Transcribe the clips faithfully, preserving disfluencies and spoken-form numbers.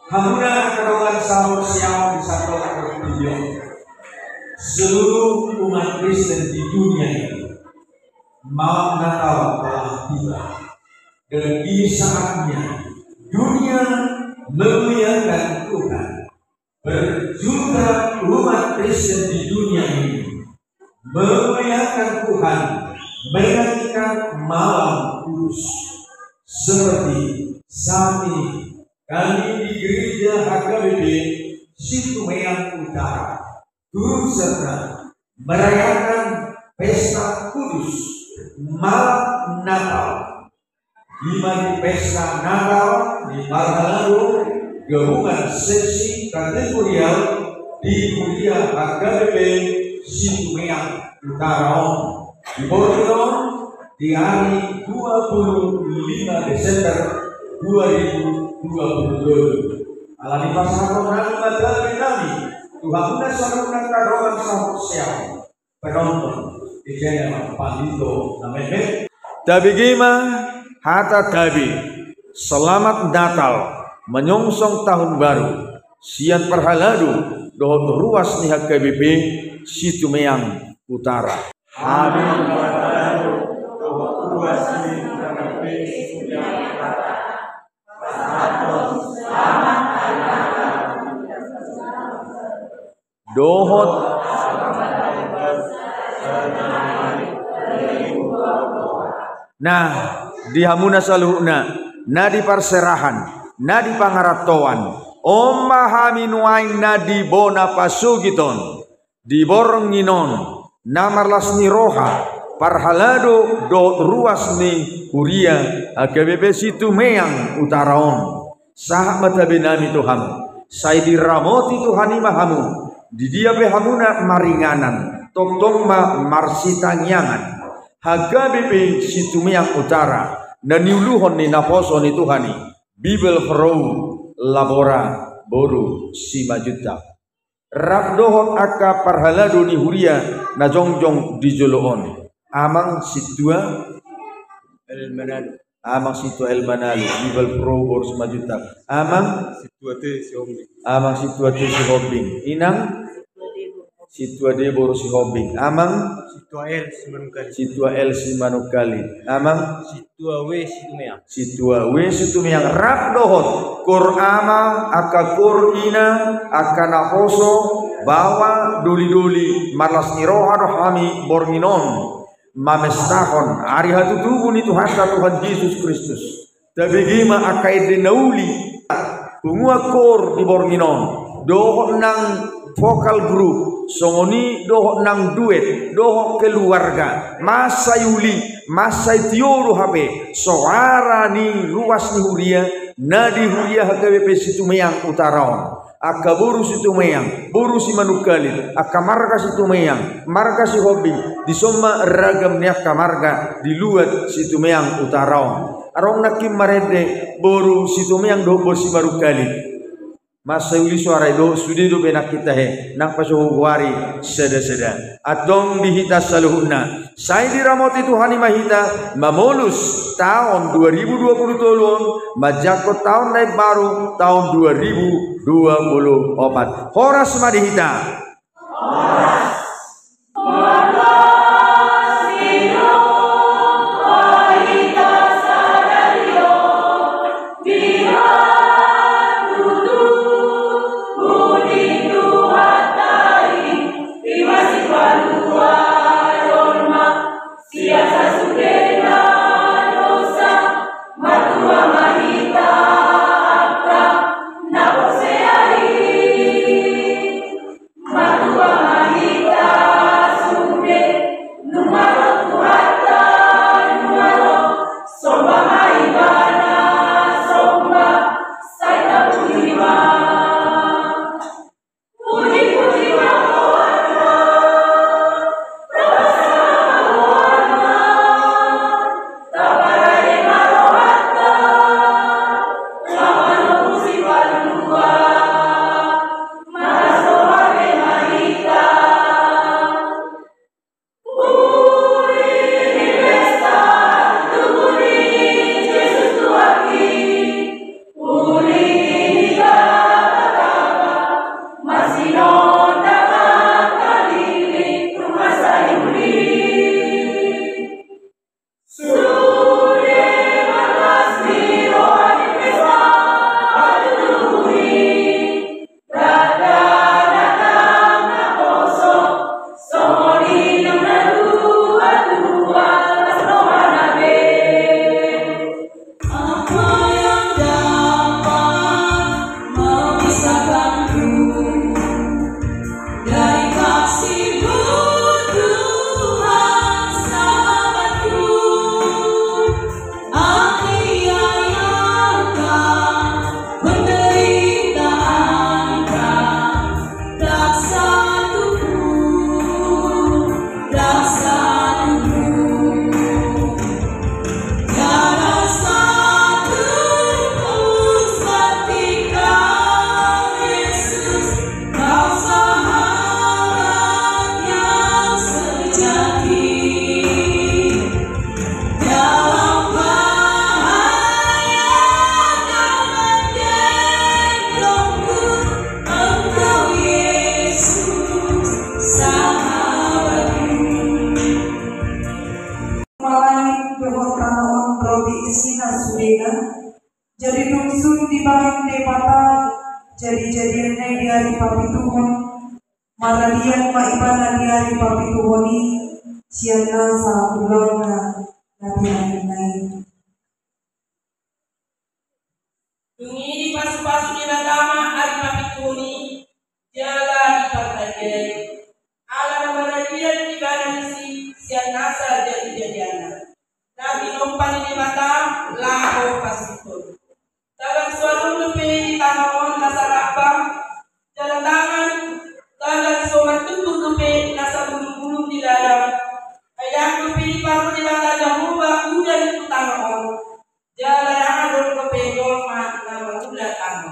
Hamuna angka dongan sahaporseaon di sandok portibi on, seluruh umat Kristen di dunia ini, malam Natal telah tiba. Dan ini saatnya dunia memuliakan Tuhan. Berjuta umat Kristen di dunia ini memuliakan Tuhan, menantikan malam kudus. Seperti saat ini, kami di Gereja H K B P Situmeang Utara turut serta merayakan pesta kudus malam Natal. Ima di pesta Natal ni parhalado gabungan seksi kategorial di Huria H K B P Situmeang Utara on. Di Borneo di hari dua puluh lima Desember dua ribu dua puluh tujuh. Ala ni pasahaton nami ma tabe nami tu hamuna saluhutna angka dongan sahaporseaon, penonton di channel Pandito na Memet. Tabege ma hata tabe, selamat Natal, menyongsong tahun baru, sian parhalado dohot ruas ni H K B P Situmeang Utara. Hami parhalado dohot ruas ni H K B P Situmeang Utara pasahathon selamat hari Natal dohot. Nah, di hamuna saluhutna na di parserahan, na di pangarantoan, on ma hami nuaeng na di bona pasogit on, di borngin on, na marlas ni roha parhalado dohot ruas ni Huria H K B P Situmeang Utara on. Sahat ma tabe nami tu hamu, sai diramoti Tuhan i ma hamu, di dia pe hamuna maringanan, tongtong ma marsitangiangan. H K B P Situmeang Utara, na niuluhon ni naposo ni Tuhan i, Bibelvrouw Labora boru Simanjuntak, rap dohot angka parhalado ni huria na jongjong di jolo on. Amang Sintua El Manalu. Amang Sintua El Manalu, Bibelvrouw boru Simanjuntak. Amang Sintua T Sihombing. Amang Sintua T Sihombing. Inang Sintua D boru Sihombing. Amang Sintua L Simanungkalit. Sintua L Simanungkalit. Amang Sintua W Situmeang. Sintua W Situmeang rap dohot koor ama, angka koor ina, angka naposo, baoa, doli-doli, marlas ni roha do hami borngin on mamestahon ari hatutubu ni Tuhanta Tuhan Jesus Kristus. Tabege ma angka ende na uli, punguan koor di borngin on, dohot nang vokal grup, songon i dohot nang duet, dohot keluarga, mansai uli, mansai tio do hape soara ni ruas ni huria na di Huria H K B P Situmeang Utara on. Angka boru Situmeang, boru Simanungkalit, angka marga Situmeang, marga Sihombing, dison ma ragam ni angka marga di luat Situmeang Utara on. Adong nangkin marende boru Situmeang dohot boru Simanungkalit. Mansai uli soara i dohot sude dope nangkin tahe, nang pe so hugoari sada-sada. Antong di hita saluhutna, sai diramoti Tuhan i ma hita mamolus taon dua ribu dua puluh tolu on, manjangkon taon na imbaru, taon dua ribu dua puluh opat. Horas ma di hita. Debata, jadi-jadianna i di ari papituhon, maradian ma ibana di ari papituhon i sian nasa ulaonna na binahenna i. Dung i dipasu-pasu Debata ma ari papituhon i, jala dipartangiangi, ala na maradian ibana disi sian nasa jadi-jadianna na tinompa ni Debata laho parsintong. Tagan so adong dope di tano on nasa ramba, jala tagan, tagan so martumbur dope nasa bulung-bulung di ladang. Ai ndang dope diparro Debata Jahowa udan tu tano on. Jala ndang adong dope jolma na mangula tano.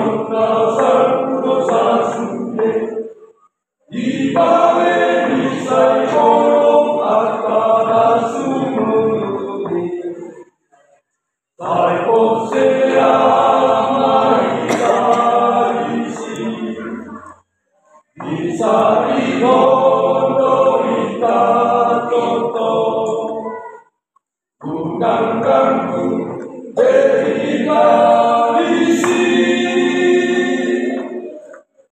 Dosa, dosa sude. Di bale ni sai bolong antara sumuni. Sai porsea ma hita disi. Bisa dihon do hita toto. Undang ganggu berita.